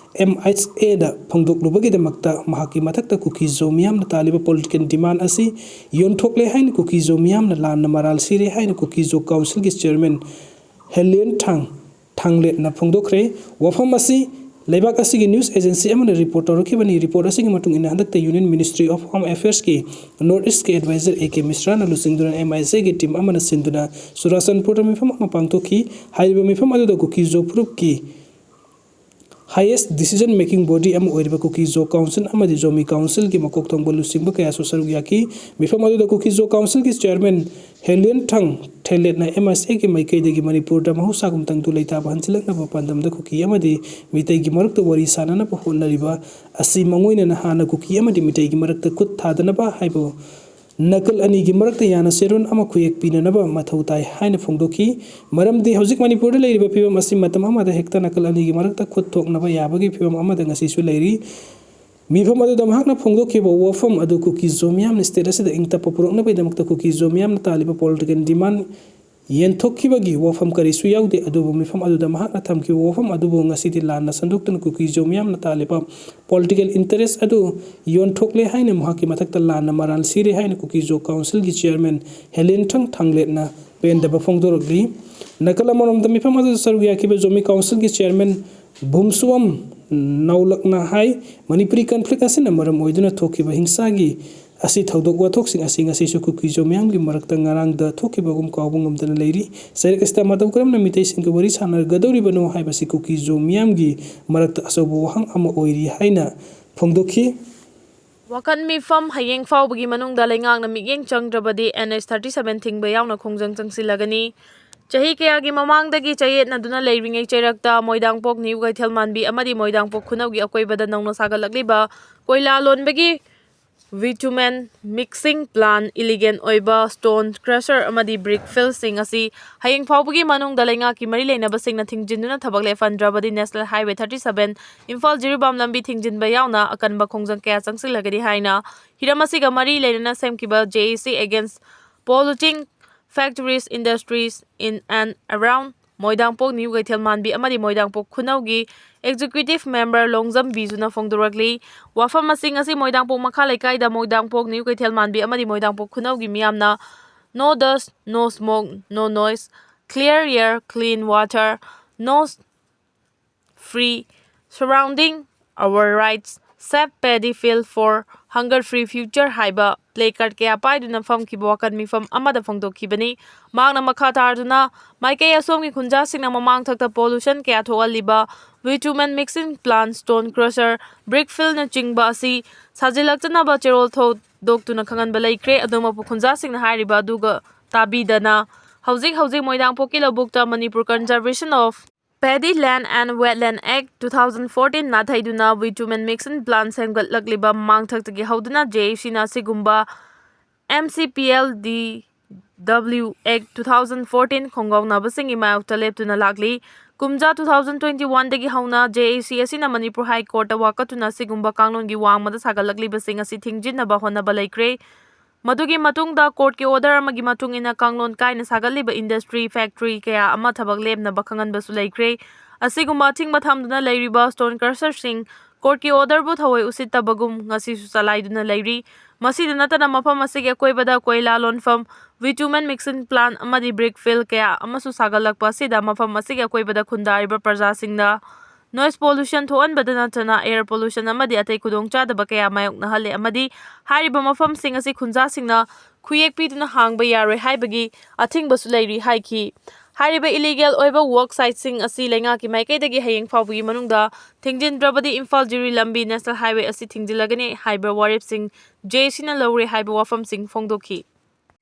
MISAꯗ ꯐꯣꯡꯗꯣꯛꯂꯨꯕꯒꯤꯗꯃꯛꯇ ꯃꯍꯥꯛꯀꯤ ꯃꯊꯛꯇ ꯀꯨꯀꯤ-ꯖꯣ ꯃꯤꯌꯥꯝꯅ ꯇꯥꯜꯂꯤꯕ political demand ꯑꯁꯤ ꯌꯣꯟꯊꯣꯛꯂꯦ ꯍꯥꯏꯅ ꯀꯨꯀꯤ-ꯖꯣ ꯃꯤꯌꯥꯝꯅ ꯂꯥꯟꯅ ꯃꯔꯥꯜ ꯁꯤꯔꯦ ꯍꯥꯏꯅ ꯀꯨꯀꯤ-ꯖꯣ councilꯒꯤ chairman ꯍꯦꯂꯤꯌꯟ ꯊꯥꯡ ꯊꯥꯡꯂꯦꯠꯅ ꯐꯣꯡꯗꯣꯛꯈ꯭ꯔꯦ꯫ ꯋꯥꯐꯝ ꯑꯁꯤ ꯂꯩꯕꯥꯛ ꯑꯁꯤꯒꯤ news agency ꯑꯃꯅ report ꯇꯧꯔꯛꯈꯤꯕꯅꯤ꯫ Report ꯑꯁꯤꯒꯤ ꯃꯇꯨꯡ ꯏꯟꯅ ꯍꯟꯗꯛꯇ Union Ministry of Home Affairsꯀꯤ North Eastꯀꯤ advisor A K ꯃꯤꯁ꯭ꯔꯥꯅ ꯂꯨꯆꯤꯡꯗꯨꯅ MISAꯒꯤ team ꯑꯃꯅ ꯁꯤꯟꯗꯨꯅ ꯆꯨꯔꯥꯆꯥꯟꯄꯨꯔꯗ ꯃꯤꯐꯝ ꯑꯃ ꯄꯥꯡꯊꯣꯛꯈꯤ꯫ ꯍꯥꯏꯔꯤꯕ ꯃꯤꯐꯝ ꯑꯗꯨꯗ ꯀꯨꯀꯤ-ꯖꯣ ꯐꯨꯔꯨꯞꯀꯤ highest decision making body ꯑꯃ ꯑꯣꯏꯔꯤꯕ ꯀꯨꯀꯤ-ꯖꯣ council ꯑꯃꯗꯤ ꯖꯣꯃꯤ councilꯒꯤ ꯃꯀꯣꯛ ꯊꯣꯡꯕ ꯂꯨꯆꯤꯡꯕ ꯀꯌꯥꯁꯨ ꯁꯔꯨꯛ ꯌꯥꯈꯤ꯫ ꯃꯤꯐꯝ ꯑꯗꯨꯗ ꯀꯨꯀꯤ-ꯖꯣ councilꯒꯤ chairman ꯍꯦꯂꯤꯌꯟ ꯊꯥꯡ ꯊꯦꯂꯦꯠꯅ MISAꯒꯤ ꯃꯥꯏꯀꯩꯗꯒꯤ ꯃꯅꯤꯄꯨꯔꯗ ꯃꯍꯧꯁꯥꯒꯨꯝ ꯇꯪꯗꯨ ꯂꯩꯇꯥꯕ ꯍꯟꯖꯤꯜꯂꯛꯅꯕ ꯄꯥꯟꯗꯝꯗ ꯀꯨꯀꯤ ꯑꯃꯗꯤ ꯃꯤꯇꯩꯒꯤ ꯃꯔꯛꯇ ꯋꯥꯔꯤ ꯁꯥꯟꯅꯅꯕ ꯍꯣꯠꯅꯔꯤꯕ ꯑꯁꯤ ꯃꯥꯡꯑꯣꯏꯅꯅ ꯍꯥꯟꯅ ꯀꯨꯀꯤ ꯑꯃꯗꯤ ꯃꯤꯇꯩꯒꯤ ꯃꯔꯛꯇ ꯈꯨꯠ ꯊꯥꯗꯅꯕ ꯍꯥꯏꯕ ꯅꯥꯀꯜ ꯑꯅꯤꯒꯤ ꯃꯔꯛꯇ ꯌꯥꯅ ꯆꯦꯔꯣꯟ ꯑꯃ ꯈꯨꯌꯦꯛ ꯄꯤꯅꯅꯕ ꯃꯊꯧ ꯇꯥꯏ ꯍꯥꯏꯅ ꯐꯣꯡꯗꯣꯛꯈꯤ꯫ ꯃꯔꯝꯗꯤ ꯍꯧꯖꯤꯛ ꯃꯅꯤꯄꯨꯔꯗ ꯂꯩꯔꯤꯕ ꯐꯤꯕꯝ ꯑꯁꯤ ꯃꯇꯝ ꯑꯃꯗ ꯍꯦꯛꯇ ꯅꯥꯀꯜ ꯑꯅꯤꯒꯤ ꯃꯔꯛꯇ ꯈꯨꯠ ꯊꯣꯛꯅꯕ ꯌꯥꯕꯒꯤ ꯐꯤꯕꯝ ꯑꯃꯗ ꯉꯁꯤꯁꯨ ꯂꯩꯔꯤ꯫ ꯃꯤꯐꯝ ꯑꯗꯨꯗ ꯃꯍꯥꯛꯅ ꯐꯣꯡꯗꯣꯛꯈꯤꯕ ꯋꯥꯐꯝ ꯑꯗꯨ ꯀꯨꯀꯤ-ꯖꯣ ꯃꯤꯌꯥꯝꯅ state ꯑꯁꯤꯗ ꯏꯪ ꯇꯞꯄ ꯄꯨꯔꯛꯅꯕꯒꯤꯗꯃꯛꯇ ꯀꯨꯀꯤ-ꯖꯣ ꯃꯤꯌꯥꯝꯅ ꯇꯥꯜꯂꯤꯕ political demand ꯌꯦꯟꯊꯣꯛꯈꯤꯕꯒꯤ ꯋꯥꯐꯝ ꯀꯔꯤꯁꯨ ꯌꯥꯎꯗꯦ꯫ ꯑꯗꯨꯕꯨ ꯃꯤꯐꯝ ꯑꯗꯨꯗ ꯃꯍꯥꯛꯅ ꯊꯝꯈꯤꯕ ꯋꯥꯐꯝ ꯑꯗꯨꯕꯨ ꯉꯁꯤꯗꯤ ꯂꯥꯟꯅ ꯁꯟꯗꯣꯛꯇꯨꯅ ꯀꯨꯀꯤ-ꯖꯣ ꯃꯤꯌꯥꯝꯅ ꯇꯥꯜꯂꯤꯕ political interest ꯑꯗꯨ ꯌꯣꯟꯊꯣꯛꯂꯦ ꯍꯥꯏꯅ ꯃꯍꯥꯛꯀꯤ ꯃꯊꯛꯇ ꯂꯥꯟꯅ ꯃꯔꯥꯜ ꯁꯤꯔꯦ ꯍꯥꯏꯅ ꯀꯨꯀꯤ-ꯖꯣ councilꯒꯤ chairman ꯍꯦꯂꯤꯌꯟ ꯊꯥꯡ ꯊꯥꯡꯂꯦꯠꯅ ꯄꯦꯟꯗꯕ ꯐꯣꯡꯗꯣꯔꯛꯂꯤ꯫ ꯅꯥꯀꯜ ꯑꯃꯔꯣꯝꯗ ꯃꯤꯐꯝ ꯑꯗꯨꯗ ꯁꯔꯨꯛ ꯌꯥꯈꯤꯕ ꯖꯣꯃꯤ councilꯒꯤ chairman ꯚꯨꯝꯁꯨꯋꯝ ꯅꯧꯂꯛꯅ ꯍꯥꯏ, ꯃꯅꯤꯄꯨꯔꯤ conflict ꯑꯁꯤꯅ ꯃꯔꯝ ꯑꯣꯏꯗꯨꯅ ꯊꯣꯛꯈꯤꯕ ꯍꯤꯡꯁꯥꯒꯤ ꯑꯁꯤ ꯊꯧꯗꯣꯛ ꯋꯥꯊꯣꯛꯁꯤꯡ ꯑꯁꯤ ꯉꯁꯤꯁꯨ ꯀꯨꯀꯤ-ꯖꯣ ꯃꯤꯌꯥꯝꯒꯤ ꯃꯔꯛꯇ ꯉꯔꯥꯡꯗ ꯊꯣꯛꯈꯤꯕꯒꯨꯝ ꯀꯥꯎꯕ ꯉꯝꯗꯅ ꯂꯩꯔꯤ꯫ ꯆꯩꯔꯛ ꯑꯁꯤꯗ ꯃꯇꯧ ꯀꯔꯝꯅ ꯃꯤꯇꯩꯁꯤꯡꯒ ꯋꯥꯔꯤ ꯁꯥꯟꯅꯒꯗꯧꯔꯤꯕꯅꯣ ꯍꯥꯏꯕꯁꯤ ꯀꯨꯀꯤ-ꯖꯣ ꯃꯤꯌꯥꯝꯒꯤ ꯃꯔꯛꯇ ꯑꯆꯧꯕ ꯋꯥꯍꯪ ꯑꯃ ꯑꯣꯏꯔꯤ ꯍꯥꯏꯅ ꯐꯣꯡꯗꯣꯛꯈꯤ꯫ ꯋꯥꯀꯠ ꯃꯤꯐꯝ ꯍꯌꯦꯡ ꯐꯥꯎꯕꯒꯤ ꯃꯅꯨꯡꯗ ꯂꯩꯉꯥꯛꯅ ꯃꯤꯠꯌꯦꯡ ꯆꯪꯗ꯭ꯔꯕꯗꯤ N H thirty seven ꯊꯤꯡꯕ ꯌꯥꯎꯅ ꯈꯣꯡꯖꯪ ꯆꯪꯁꯤꯜꯂꯒꯅꯤ꯫ ꯆꯍꯤ ꯀꯌꯥꯒꯤ ꯃꯃꯥꯡꯗꯒꯤ ꯆꯌꯦꯠꯅꯗꯨꯅ ꯂꯩꯔꯤꯉꯩ ꯆꯩꯔꯛꯇ ꯃꯣꯏꯗꯥꯡꯄꯣꯛ ꯅ꯭ꯌꯨ ꯀꯩꯊꯦꯜ ꯃꯥꯟꯕꯤ ꯑꯃꯗꯤ ꯃꯣꯏꯗꯥꯡꯄꯣꯛ ꯈꯨꯅꯧꯒꯤ ꯑꯀꯣꯏꯕꯗ ꯅꯧꯅ ꯁꯥꯒꯠꯂꯛꯂꯤꯕ ꯀꯣꯏꯂꯥ ꯂꯣꯟꯕꯒꯤ bitumen mixing plant, illegal ꯑꯣꯏꯕ stone crusher ꯑꯃꯗꯤ brick fillꯁꯤꯡ ꯑꯁꯤ ꯍꯌꯦꯡ ꯐꯥꯎꯕꯒꯤ ꯃꯅꯨꯡꯗ ꯂꯩꯉꯥꯛꯀꯤ ꯃꯔꯤ ꯂꯩꯅꯕꯁꯤꯡꯅ ꯊꯤꯡꯖꯤꯟꯗꯨꯅ ꯊꯕꯛ ꯂꯦꯞꯍꯟꯗ꯭ꯔꯕꯗꯤ National Highway thirty seven Imphal Jiribam ꯂꯝꯕꯤ ꯊꯤꯡꯖꯤꯟꯕ ꯌꯥꯎꯅ ꯑꯀꯟꯕ ꯈꯣꯡꯖꯪ ꯀꯌꯥ ꯆꯪꯁꯤꯜꯂꯒꯅꯤ ꯍꯥꯏꯅ ꯍꯤꯔꯝ ꯑꯁꯤꯒ ꯃꯔꯤ ꯂꯩꯅꯅ ꯁꯦꯝꯈꯤꯕ J A C Against Polluting Factories, Industries in and Around Moidangpok New Keithel ꯃꯥꯟꯕꯤ ꯑꯃꯗꯤ ꯃꯣꯏꯗꯥꯡꯄꯣꯛ ꯈꯨꯅꯧꯒꯤ executive member ꯂꯣꯡꯖꯝ ꯕꯤꯖꯨꯅ ꯐꯣꯡꯗꯣꯔꯛꯂꯤ꯫ ꯋꯥꯐꯝ ꯑꯁꯤꯡ ꯑꯁꯤ ꯃꯣꯏꯗꯥꯡꯄꯣꯛ ꯃꯈꯥ ꯂꯩꯀꯥꯏꯗ ꯃꯣꯏꯗꯥꯡꯄꯣꯛ ꯅ꯭ꯌꯨ ꯀꯩꯊꯦꯜ ꯃꯥꯟꯕꯤ ꯑꯃꯗꯤ ꯃꯣꯏꯗꯥꯡꯄꯣꯛ ꯈꯨꯅꯧꯒꯤ ꯃꯤꯌꯥꯝꯅ "No dust, no smoke, no noise, clear air, clean water, no free surrounding our rights, save paddy field for hunger free future" ꯍꯥꯏꯕ placard ꯀꯌꯥ ꯄꯥꯏꯗꯨꯅ ꯐꯝꯈꯤꯕ ꯋꯥꯀꯠ ꯃꯤꯐꯝ ꯑꯃꯗ ꯐꯣꯡꯗꯣꯛꯈꯤꯕꯅꯤ꯫ ꯃꯍꯥꯛꯅ ꯃꯈꯥ ꯇꯥꯗꯨꯅ ꯃꯥꯏꯀꯩ ꯑꯁꯣꯝꯒꯤ ꯈꯨꯟꯖꯥꯁꯤꯡꯅ ꯃꯃꯥꯡꯊꯛꯇ pollution ꯀꯌꯥ ꯊꯣꯛꯍꯜꯂꯤꯕ bitumen mixing plant, stone crusher, brick fillꯅꯆꯤꯡꯕ ꯑꯁꯤ ꯁꯥꯖꯤꯜꯂꯛꯇꯅꯕ ꯆꯦꯔꯣꯜ ꯊꯧꯗꯣꯛꯇꯨꯅ ꯈꯪꯍꯟꯕ ꯂꯩꯈ꯭ꯔꯦ꯫ ꯑꯗꯨꯃꯛꯄꯨ ꯈꯨꯟꯖꯥꯁꯤꯡꯅ ꯍꯥꯏꯔꯤꯕ ꯑꯗꯨꯒ ꯇꯥꯕꯤꯗꯅ ꯍꯧꯖꯤꯛ ꯍꯧꯖꯤꯛ ꯃꯣꯏꯗꯥꯡꯄꯣꯛꯀꯤ ꯂꯧꯕꯨꯛꯇ Manipur Conservation of Paddy Land and Wetland Act two thousand fourteen ꯅꯥꯊꯩꯗꯨꯅ bitumen mixing plant ꯁꯦꯝꯒꯠꯂꯛꯂꯤꯕ ꯃꯃꯥꯡꯊꯛꯇꯒꯤ ꯍꯧꯗꯨꯅ J A Cꯅ ꯑꯁꯤꯒꯨꯝꯕ M C P L D W Act two thousand fourteen ꯈꯣꯡꯒꯥꯎꯅꯕꯁꯤꯡꯒꯤ ꯃꯥꯌꯣꯛꯇ ꯂꯦꯞꯇꯨꯅ ꯂꯥꯛꯂꯤ꯫ ꯀꯨꯝꯖꯥ two thousand twenty oneꯗꯒꯤ ꯍꯧꯅ J A C ꯑꯁꯤꯅ Manipur High Courtꯇ ꯋꯥꯀꯠꯇꯨꯅ ꯑꯁꯤꯒꯨꯝꯕ ꯀꯥꯡꯂꯣꯟꯒꯤ ꯋꯥꯡꯃꯗ ꯁꯥꯒꯠꯂꯛꯂꯤꯕꯁꯤꯡ ꯑꯁꯤ ꯊꯤꯡꯖꯤꯟꯅꯕ ꯍꯣꯠꯅꯕ ꯂꯩꯈ꯭ꯔꯦ꯫ ꯃꯗꯨꯒꯤ ꯃꯇꯨꯡꯗ courtꯀꯤ order ꯑꯃꯒꯤ ꯃꯇꯨꯡ ꯏꯟꯅ ꯀꯥꯡꯂꯣꯟ ꯀꯥꯏꯅ ꯁꯥꯒꯠꯂꯤꯕ industry, factory ꯀꯌꯥ ꯑꯃ ꯊꯕꯛ ꯂꯦꯞꯅꯕ ꯈꯪꯍꯟꯕꯁꯨ ꯂꯩꯈ꯭ꯔꯦ꯫ ꯑꯁꯤꯒꯨꯝꯕ ꯑꯊꯤꯡꯕ ꯊꯝꯗꯨꯅ ꯂꯩꯔꯤꯕ stone crusherꯁꯤꯡ courtꯀꯤ orderꯕꯨ ꯊꯑꯣꯏ ꯎꯁꯤꯠꯇꯕꯒꯨꯝ ꯉꯁꯤꯁꯨ ꯆꯂꯥꯏꯗꯨꯅ ꯂꯩꯔꯤ꯫ ꯃꯁꯤꯗ ꯅꯠꯇꯅ ꯃꯐꯝ ꯑꯁꯤꯒꯤ ꯑꯀꯣꯏꯕꯗ ꯀꯣꯏꯂꯥ ꯂꯣꯟꯐꯝ, bitumen mixing plant ꯑꯃꯗꯤ brick fill ꯀꯌꯥ ꯑꯃꯁꯨ ꯁꯥꯒꯠꯂꯛꯄ ꯑꯁꯤꯗ ꯃꯐꯝ ꯑꯁꯤꯒꯤ ꯑꯀꯣꯏꯕꯗ ꯈꯨꯟꯗꯥꯔꯤꯕ ꯄ꯭ꯔꯖꯥꯁꯤꯡꯗ noise pollution ꯊꯣꯛꯍꯟꯕꯗ ꯅꯠꯇꯅ air pollution ꯑꯃꯗꯤ ꯑꯇꯩ ꯈꯨꯗꯣꯡꯆꯥꯗꯕ ꯀꯌꯥ ꯃꯥꯌꯣꯛꯅꯍꯜꯂꯦ ꯑꯃꯗꯤ ꯍꯥꯏꯔꯤꯕ ꯃꯐꯝꯁꯤꯡ ꯑꯁꯤ ꯈꯨꯟꯖꯥꯁꯤꯡꯅ ꯈꯨꯌꯦꯛ ꯄꯤꯗꯨꯅ ꯍꯥꯡꯕ ꯌꯥꯔꯣꯏ ꯍꯥꯏꯕꯒꯤ ꯑꯊꯤꯡꯕꯁꯨ ꯂꯩꯔꯤ ꯍꯥꯏꯈꯤ꯫ ꯍꯥꯏꯔꯤꯕ illegal ꯑꯣꯏꯕ work siteꯁꯤꯡ ꯑꯁꯤ ꯂꯩꯉꯥꯛꯀꯤ ꯃꯥꯏꯀꯩꯗꯒꯤ ꯍꯌꯦꯡ ꯐꯥꯎꯕꯒꯤ ꯃꯅꯨꯡꯗ ꯊꯤꯡꯖꯤꯟꯗ꯭ꯔꯕꯗꯤ ꯏꯝꯐꯥꯜ ꯖꯤꯔꯤ ꯂꯝꯕꯤ National Highway ꯑꯁꯤ ꯊꯤꯡꯖꯤꯜꯂꯒꯅꯤ ꯍꯥꯏꯕ ꯋꯥꯔꯦꯞꯁꯤꯡ J A Cꯅ ꯂꯧꯔꯦ ꯍꯥꯏꯕ ꯋꯥꯐꯝꯁꯤꯡ ꯐꯣꯡꯗꯣꯛꯈꯤ꯫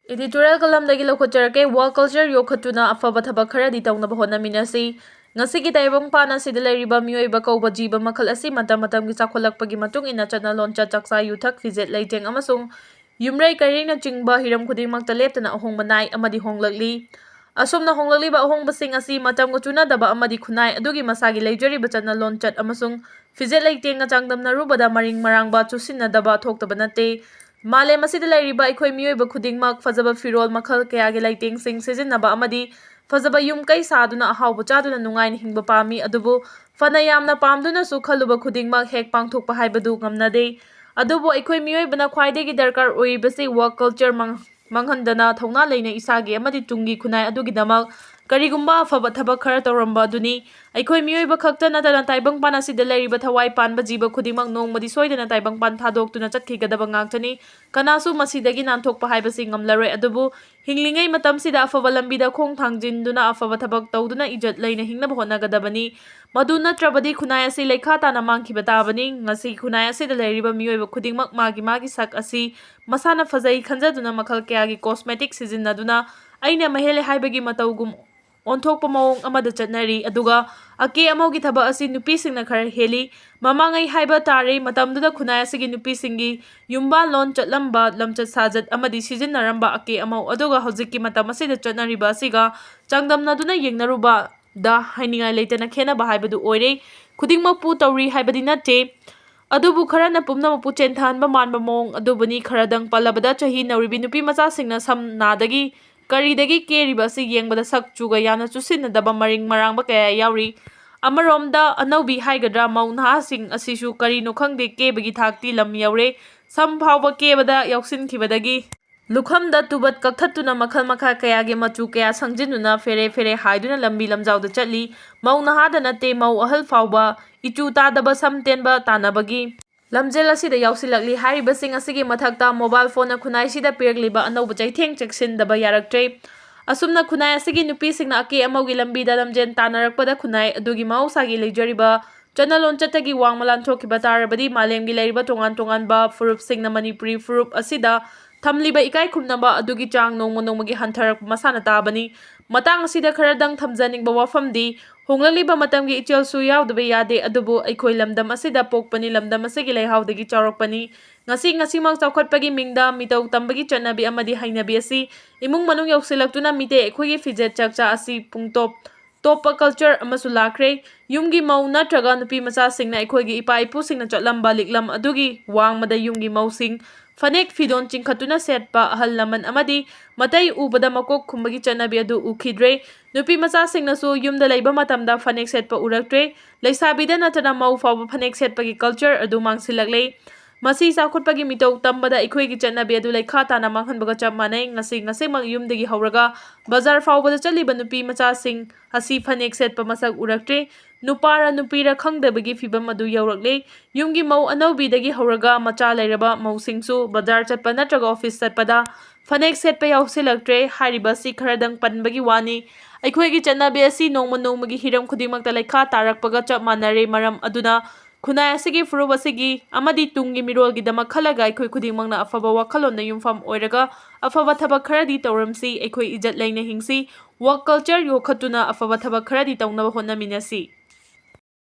Editorial columnꯗꯒꯤ ꯂꯧꯈꯠꯆꯔꯛꯀꯦ꯫ Work culture ꯌꯣꯛꯈꯠꯇꯨꯅ ꯑꯐꯕ ꯊꯕꯛ ꯈꯔꯗꯤ ꯇꯧꯅꯕ ꯍꯣꯠꯅꯃꯤꯟꯅꯁꯤ꯫ ꯉꯁꯤꯒꯤ ꯇꯥꯏꯕꯪꯄꯥꯟ ꯑꯁꯤꯗ ꯂꯩꯔꯤꯕ ꯃꯤꯑꯣꯏꯕ ꯀꯧꯕ ꯖꯤꯕ ꯃꯈꯜ ꯑꯁꯤ ꯃꯇꯝ ꯃꯇꯝꯒꯤ ꯆꯥꯎꯈꯠꯂꯛꯄꯒꯤ ꯃꯇꯨꯡ ꯏꯟꯅ ꯆꯠꯅ ꯂꯣꯟꯆꯠ, ꯆꯥꯛꯆꯥ ꯌꯨꯊꯛ, ꯐꯤꯖꯦꯠ ꯂꯩꯇꯦꯡ ꯑꯃꯁꯨꯡ ꯌꯨꯝꯔꯩ ꯀꯩꯔꯩꯅꯆꯤꯡꯕ ꯍꯤꯔꯝ ꯈꯨꯗꯤꯡꯃꯛꯇ ꯂꯦꯞꯇꯅ ꯑꯍꯣꯡꯕ ꯅꯥꯏ ꯑꯃꯗꯤ ꯍꯣꯡꯂꯛꯂꯤ꯫ ꯑꯁꯨꯝꯅ ꯍꯣꯡꯂꯛꯂꯤꯕ ꯑꯍꯣꯡꯕꯁꯤꯡ ꯑꯁꯤ ꯃꯇꯝꯒ ꯆꯨꯅꯗꯕ ꯑꯃꯗꯤ ꯈꯨꯟꯅꯥꯏ ꯑꯗꯨꯒꯤ ꯃꯁꯥꯒꯤ ꯂꯩꯖꯔꯤꯕ ꯆꯠꯅ ꯂꯣꯟꯆꯠ ꯑꯃꯁꯨꯡ ꯐꯤꯖꯦꯠ ꯂꯩꯇꯦꯡꯒ ꯆꯥꯡꯗꯝꯅꯔꯨꯕꯗ ꯃꯔꯤꯡ ꯃꯔꯥꯡꯕ ꯆꯨꯁꯤꯟꯅꯗꯕ ꯊꯣꯛꯇꯕ ꯅꯠꯇꯦ꯫ ꯃꯥꯂꯦꯝ ꯑꯁꯤꯗ ꯂꯩꯔꯤꯕ ꯑꯩꯈꯣꯏ ꯃꯤꯑꯣꯏꯕ ꯈꯨꯗꯤꯡꯃꯛ ꯐꯖꯕ ꯐꯤꯔꯣꯜ ꯃꯈꯜ ꯀꯌꯥꯒꯤ ꯂꯩꯇꯦꯡꯁꯤꯡ ꯁꯤꯖꯤꯟꯅꯕ ꯑꯃꯗꯤ ꯐꯖꯕ ꯌꯨꯝ ꯀꯩ ꯁꯥꯗꯨꯅ ꯑꯍꯥꯎꯕ ꯆꯥꯗꯨꯅ ꯅꯨꯡꯉꯥꯏꯅ ꯍꯤꯡꯕ ꯄꯥꯝꯃꯤ꯫ ꯑꯗꯨꯕꯨ ꯐꯅ ꯌꯥꯝꯅ ꯄꯥꯝꯗꯨꯅꯁꯨ ꯈꯜꯂꯨꯕ ꯈꯨꯗꯤꯡꯃꯛ ꯍꯦꯛ ꯄꯥꯡꯊꯣꯛꯄ ꯍꯥꯏꯕꯗꯨ ꯉꯝꯅꯗꯦ꯫ ꯑꯗꯨꯕꯨ ꯑꯩꯈꯣꯏ ꯃꯤꯑꯣꯏꯕꯅ ꯈ꯭ꯋꯥꯏꯗꯒꯤ ꯗꯔꯀꯥꯔ ꯑꯣꯏꯔꯤꯕꯁꯤ work culture ꯃꯥꯡ-, ꯃꯥꯡꯍꯟꯗꯅ ꯊꯧꯅꯥ ꯂꯩꯅ ꯏꯁꯥꯒꯤ ꯑꯃꯗꯤ ꯇꯨꯡꯒꯤ ꯈꯨꯟꯅꯥꯏ ꯑꯗꯨꯒꯤꯗꯃꯛ ꯀꯔꯤꯒꯨꯝꯕ ꯑꯐꯕ ꯊꯕꯛ ꯈꯔ ꯇꯧꯔꯝꯕ ꯑꯗꯨꯅꯤ꯫ ꯑꯩꯈꯣꯏ ꯃꯤꯑꯣꯏꯕ ꯈꯛꯇ ꯅꯠꯇꯅ ꯇꯥꯏꯕꯪꯄꯥꯟ ꯑꯁꯤꯗ ꯂꯩꯔꯤꯕ ꯊꯋꯥꯏ ꯄꯥꯟꯕ ꯖꯤꯕ ꯈꯨꯗꯤꯡꯃꯛ ꯅꯣꯡꯃꯗꯤ ꯁꯣꯏꯗꯅ ꯇꯥꯏꯕꯪꯄꯥꯟ ꯊꯥꯗꯣꯛꯇꯨꯅ ꯆꯠꯈꯤꯒꯗꯕ ꯉꯥꯛꯇꯅꯤ꯫ ꯀꯅꯥꯁꯨ ꯃꯁꯤꯗꯒꯤ ꯅꯥꯟꯊꯣꯛꯄ ꯍꯥꯏꯕꯁꯤ ꯉꯝꯂꯔꯣꯏ꯫ ꯑꯗꯨꯕꯨ ꯍꯤꯡꯂꯤꯉꯩ ꯃꯇꯝꯁꯤꯗ ꯑꯐꯕ ꯂꯝꯕꯤꯗ ꯈꯣꯡ ꯊꯥꯡꯖꯤꯟꯗꯨꯅ ꯑꯐꯕ ꯊꯕꯛ ꯇꯧꯗꯨꯅ ꯏꯖꯠ ꯂꯩꯅ ꯍꯤꯡꯅꯕ ꯍꯣꯠꯅꯒꯗꯕꯅꯤ꯫ ꯃꯗꯨ ꯅꯠꯇ꯭ꯔꯕꯗꯤ ꯈꯨꯟꯅꯥꯏ ꯑꯁꯤ ꯂꯩꯈꯥ ꯇꯥꯅ ꯃꯥꯡꯈꯤꯕ ꯇꯥꯕꯅꯤ꯫ ꯉꯁꯤ ꯈꯨꯟꯅꯥꯏ ꯑꯁꯤꯗ ꯂꯩꯔꯤꯕ ꯃꯤꯑꯣꯏꯕ ꯈꯨꯗꯤꯡꯃꯛ ꯃꯥꯒꯤ ꯃꯥꯒꯤ ꯁꯛ ꯑꯁꯤ ꯃꯁꯥꯅ ꯐꯖꯩ ꯈꯟꯖꯗꯨꯅ ꯃꯈꯜ ꯀꯌꯥꯒꯤ cosmetic ꯁꯤꯖꯤꯟꯅꯗꯨꯅ ꯑꯩꯅ ꯃꯍꯦꯜꯂꯦ ꯍꯥꯏꯕꯒꯤ ꯃꯇꯧꯒꯨꯝ ꯑꯣꯟꯊꯣꯛꯄ ꯃꯑꯣꯡ ꯑꯃꯗ ꯆꯠꯅꯔꯤ꯫ ꯑꯗꯨꯒ ꯑꯀꯦ ꯑꯃꯧꯒꯤ ꯊꯕꯛ ꯑꯁꯤ ꯅꯨꯄꯤꯁꯤꯡꯅ ꯈꯔ ꯍꯦꯜꯂꯤ꯫ ꯃꯃꯥꯡꯉꯩ ꯍꯥꯏꯕ ꯇꯥꯔꯦ, ꯃꯇꯝꯗꯨꯗ ꯈꯨꯟꯅꯥꯏ ꯑꯁꯤꯒꯤ ꯅꯨꯄꯤꯁꯤꯡꯒꯤ ꯌꯨꯝꯕꯥꯜꯂꯣꯟ ꯆꯠꯂꯝꯕ, ꯂꯝꯆꯠ ꯁꯥꯖꯠ ꯑꯃꯗꯤ ꯁꯤꯖꯤꯟꯅꯔꯝꯕ ꯑꯀꯦ ꯑꯃꯧ ꯑꯗꯨꯒ ꯍꯧꯖꯤꯛꯀꯤ ꯃꯇꯝ ꯑꯁꯤꯗ ꯆꯠꯅꯔꯤꯕ ꯑꯁꯤꯒ ꯆꯥꯡꯗꯝꯅꯗꯨꯅ ꯌꯦꯡꯅꯔꯨꯕꯗ ꯍꯥꯏꯅꯤꯡꯉꯥꯏ ꯂꯩꯇꯅ ꯈꯦꯠꯅꯕ ꯍꯥꯏꯕꯗꯨ ꯑꯣꯏꯔꯦ꯫ ꯈꯨꯗꯤꯡꯃꯛꯄꯨ ꯇꯧꯔꯤ ꯍꯥꯏꯕꯗꯤ ꯅꯠꯇꯦ꯫ ꯑꯗꯨꯕꯨ ꯈꯔꯅ ꯄꯨꯝꯅꯃꯛꯄꯨ ꯆꯦꯟꯊꯍꯟꯕ ꯃꯥꯟꯕ ꯃꯑꯣꯡ ꯑꯗꯨꯕꯨꯅꯤ꯫ ꯈꯔꯗꯪ ꯄꯜꯂꯕꯗ, ꯆꯍꯤ ꯅꯧꯔꯤꯕꯤ ꯅꯨꯄꯤ ꯃꯆꯥꯁꯤꯡꯅ ꯁꯝ ꯅꯥꯗꯒꯤ ꯀꯔꯤꯗꯒꯤ ꯀꯦꯔꯤꯕ ꯑꯁꯤ ꯌꯦꯡꯕꯗ ꯁꯛ ꯆꯨꯒ ꯌꯥꯝꯅ ꯆꯨꯁꯤꯟꯅꯗꯕ ꯃꯔꯤꯡ ꯃꯔꯥꯡꯕ ꯀꯌꯥ ꯌꯥꯎꯔꯤ꯫ ꯑꯃꯔꯣꯝꯗ ꯑꯅꯧꯕꯤ ꯍꯥꯏꯒꯗ꯭ꯔꯥ, ꯃꯧ ꯅꯍꯥꯁꯤꯡ ꯑꯁꯤꯁꯨ ꯀꯔꯤꯅꯣ ꯈꯪꯗꯦ, ꯀꯦꯕꯒꯤ ꯊꯥꯛꯇꯤ ꯂꯝ ꯌꯧꯔꯦ꯫ ꯁꯝ ꯐꯥꯎꯕ ꯀꯦꯕꯗ ꯌꯥꯎꯁꯤꯟꯈꯤꯕꯗꯒꯤ ꯂꯨꯈꯝꯗ ꯇꯨꯕꯠ ꯀꯛꯊꯠꯇꯨꯅ ꯃꯈꯜ ꯃꯈꯥ ꯀꯌꯥꯒꯤ ꯃꯆꯨ ꯀꯌꯥ ꯁꯪꯖꯤꯟꯗꯨꯅ ꯐꯦꯔꯦ ꯐꯦꯔꯦ ꯍꯥꯏꯗꯨꯅ ꯂꯝꯕꯤ ꯂꯝꯖꯥꯎꯗ ꯆꯠꯂꯤ꯫ ꯃꯧ ꯅꯍꯥꯗ ꯅꯠꯇꯦ, ꯃꯧ ꯑꯍꯜ ꯐꯥꯎꯕ ꯏꯆꯨ ꯇꯥꯗꯕ ꯁꯝ ꯇꯦꯟꯕ ꯇꯥꯟꯅꯕꯒꯤ ꯂꯝꯖꯦꯜ ꯑꯁꯤꯗ ꯌꯥꯎꯁꯤꯜꯂꯛꯂꯤ꯫ ꯍꯥꯏꯔꯤꯕꯁꯤꯡ ꯑꯁꯤꯒꯤ ꯃꯊꯛꯇ mobile phoneꯅ ꯈꯨꯟꯅꯥꯏꯁꯤꯗ ꯄꯤꯔꯛꯂꯤꯕ ꯑꯅꯧꯕ ꯆꯩꯊꯦꯡ ꯆꯦꯛꯁꯤꯟꯗꯕ ꯌꯥꯔꯛꯇ꯭ꯔꯦ꯫ ꯑꯁꯨꯝꯅ ꯈꯨꯟꯅꯥꯏ ꯑꯁꯤꯒꯤ ꯅꯨꯄꯤꯁꯤꯡꯅ ꯑꯀꯦ ꯑꯃꯧꯒꯤ ꯂꯝꯕꯤꯗ ꯂꯝꯖꯦꯜ ꯇꯥꯟꯅꯔꯛꯄꯗ ꯈꯨꯟꯅꯥꯏ ꯑꯗꯨꯒꯤ ꯃꯍꯧꯁꯥꯒꯤ ꯂꯩꯖꯔꯤꯕ ꯆꯠꯅ ꯂꯣꯟꯆꯠꯇꯒꯤ ꯋꯥꯡꯃ ꯂꯥꯟꯊꯣꯛꯈꯤꯕ ꯇꯥꯔꯕꯗꯤ ꯃꯥꯂꯦꯝꯒꯤ ꯂꯩꯔꯤꯕ ꯇꯣꯉꯥꯟ ꯇꯣꯉꯥꯟꯕ ꯐꯨꯔꯨꯞꯁꯤꯡꯅ ꯃꯅꯤꯄꯨꯔꯤ ꯐꯨꯔꯨꯞ ꯑꯁꯤꯗ ꯊꯝꯂꯤꯕ ꯏꯀꯥꯏ ꯈꯨꯝꯅꯕ ꯑꯗꯨꯒꯤ ꯆꯥꯡ ꯅꯣꯡꯃ ꯅꯣꯡꯃꯒꯤ ꯍꯟꯊꯔꯛꯄ ꯃꯁꯥꯅ ꯇꯥꯕꯅꯤ꯫ ꯃꯇꯥꯡ ꯑꯁꯤꯗ ꯈꯔꯗꯪ ꯊꯝꯖꯅꯤꯡꯕ ꯋꯥꯐꯝꯗꯤ, ꯍꯣꯡꯂꯛꯂꯤꯕ ꯃꯇꯝꯒꯤ ꯏꯆꯦꯜꯁꯨ ꯌꯥꯎꯗꯕ ꯌꯥꯗꯦ, ꯑꯗꯨꯕꯨ ꯑꯩꯈꯣꯏ ꯂꯝꯗꯝ ꯑꯁꯤꯗ ꯄꯣꯛꯄꯅꯤ, ꯂꯝꯗꯝ ꯑꯁꯤꯒꯤ ꯂꯩꯍꯥꯎꯗꯒꯤ ꯆꯥꯎꯔꯛꯄꯅꯤ꯫ ꯉꯁꯤ ꯉꯁꯤꯃꯛ ꯆꯥꯎꯈꯠꯄꯒꯤ ꯃꯤꯡꯗ ꯃꯤꯇꯧ ꯇꯝꯕꯒꯤ ꯆꯠꯅꯕꯤ ꯑꯃꯗꯤ ꯍꯩꯅꯕꯤ ꯑꯁꯤ ꯏꯃꯨꯡ ꯃꯅꯨꯡ ꯌꯧꯁꯤꯜꯂꯛꯇꯨꯅ ꯃꯤꯇꯩ ꯑꯩꯈꯣꯏꯒꯤ ꯐꯤꯖꯦꯠ ꯆꯥꯛꯆꯥ ꯑꯁꯤ ꯄꯨꯡꯇꯣꯞ ꯇꯣꯞꯄ ꯀꯜꯆꯔ ꯑꯃꯁꯨ ꯂꯥꯛꯈ꯭ꯔꯦ꯫ ꯌꯨꯝꯒꯤ ꯃꯧ ꯅꯠꯇ꯭ꯔꯒ ꯅꯨꯄꯤ ꯃꯆꯥꯁꯤꯡꯅ ꯑꯩꯈꯣꯏꯒꯤ ꯏꯄꯥ ꯏꯄꯨꯁꯤꯡꯅ ꯆꯠꯂꯝꯕ ꯂꯤꯛꯂꯝ ꯑꯗꯨꯒꯤ ꯋꯥꯡꯃꯗ ꯌꯨꯝꯒꯤ ꯃꯧꯁꯤꯡ ꯐꯅꯦꯛ ꯐꯤꯗꯣꯟ ꯆꯤꯡꯈꯠꯇꯨꯅ ꯁꯦꯠꯄ, ꯑꯍꯜ ꯂꯃꯟ ꯑꯃꯗꯤ ꯃꯇꯩ ꯎꯕꯗ ꯃꯀꯣꯛ ꯈꯨꯝꯕꯒꯤ ꯆꯠꯅꯕꯤ ꯑꯗꯨ ꯎꯈꯤꯗ꯭ꯔꯦ꯫ ꯅꯨꯄꯤ ꯃꯆꯥꯁꯤꯡꯅꯁꯨ ꯌꯨꯝꯗ ꯂꯩꯕ ꯃꯇꯝꯗ ꯐꯅꯦꯛ ꯁꯦꯠꯄ ꯎꯔꯛꯇ꯭ꯔꯦ꯫ ꯂꯩꯁꯥꯕꯤꯗ ꯅꯠꯇꯅ ꯃꯧ ꯐꯥꯎꯕ ꯐꯅꯦꯛ ꯁꯦꯠꯄꯒꯤ ꯀꯜꯆꯔ ꯑꯗꯨ ꯃꯥꯡꯁꯤꯜꯂꯛꯂꯦ꯫ ꯃꯁꯤ ꯆꯥꯎꯈꯠꯄꯒꯤ ꯃꯤꯇꯧ ꯇꯝꯕꯗ ꯑꯩꯈꯣꯏꯒꯤ ꯆꯠꯅꯕꯤ ꯑꯗꯨ ꯂꯩꯈꯥ ꯇꯥꯅ ꯃꯥꯡꯍꯟꯕꯒ ꯆꯞ ꯃꯥꯟꯅꯩ꯫ ꯉꯁꯤ ꯉꯁꯤꯃꯛ ꯌꯨꯝꯗꯒꯤ ꯍꯧꯔꯒ ꯕꯖꯥꯔ ꯐꯥꯎꯕꯗ ꯆꯠꯂꯤꯕ ꯅꯨꯄꯤ ꯃꯆꯥꯁꯤꯡ ꯑꯁꯤ ꯐꯅꯦꯛ ꯁꯦꯠꯄ ꯃꯁꯛ ꯎꯔꯛꯇ꯭ꯔꯦ꯫ ꯅꯨꯄꯥꯔ ꯅꯨꯄꯤꯔ ꯈꯪꯗꯕꯒꯤ ꯐꯤꯕꯝ ꯑꯗꯨ ꯌꯧꯔꯛꯂꯦ꯫ ꯌꯨꯝꯒꯤ ꯃꯧ ꯑꯅꯧꯕꯤꯗꯒꯤ ꯍꯧꯔꯒ ꯃꯆꯥ ꯂꯩꯔꯕ ꯃꯧꯁꯤꯡꯁꯨ ꯕꯖꯥꯔ ꯆꯠꯄ ꯅꯠꯇ꯭ꯔꯒ ꯑꯣꯐꯤꯁ ꯆꯠꯄꯗ ꯐꯅꯦꯛ ꯁꯦꯠꯄ ꯌꯥꯎꯁꯤꯜꯂꯛꯇ꯭ꯔꯦ꯫ ꯍꯥꯏꯔꯤꯕ ꯑꯁꯤ ꯈꯔꯗꯪ ꯄꯟꯕꯒꯤ ꯋꯥꯅꯤ꯫ ꯑꯩꯈꯣꯏꯒꯤ ꯆꯠꯅꯕꯤ ꯑꯁꯤ ꯅꯣꯡꯃ ꯅꯣꯡꯃꯒꯤ ꯍꯤꯔꯝ ꯈꯨꯗꯤꯡꯃꯛꯇ ꯂꯩꯈꯥ ꯇꯥꯔꯛꯄꯒ ꯆꯞ ꯃꯥꯟꯅꯔꯦ꯫ ꯃꯔꯝ ꯑꯗꯨꯅ ꯈꯨꯟꯅꯥꯏ ꯑꯁꯤꯒꯤ ꯐꯨꯔꯨꯞ ꯑꯁꯤꯒꯤ ꯑꯃꯗꯤ ꯇꯨꯡꯒꯤ ꯃꯤꯔꯣꯜꯒꯤꯗꯃꯛ ꯈꯜꯂꯒ ꯑꯩꯈꯣꯏ ꯈꯨꯗꯤꯡꯃꯛꯅ ꯑꯐꯕ ꯋꯥꯈꯜꯂꯣꯟꯗ ꯌꯨꯝꯐꯝ ꯑꯣꯏꯔꯒ ꯑꯐꯕ ꯊꯕꯛ ꯈꯔꯗꯤ ꯇꯧꯔꯝꯁꯤ꯫ ꯑꯩꯈꯣꯏ ꯏꯖꯠ ꯂꯩꯅ ꯍꯤꯡꯁꯤ꯫ ꯋꯥꯛ ꯀꯜꯆꯔ ꯌꯣꯛꯈꯠꯇꯨꯅ ꯑꯐꯕ ꯊꯕꯛ ꯈꯔꯗꯤ ꯇꯧꯅꯕ ꯍꯣꯠꯅꯃꯤꯟꯅꯁꯤ꯫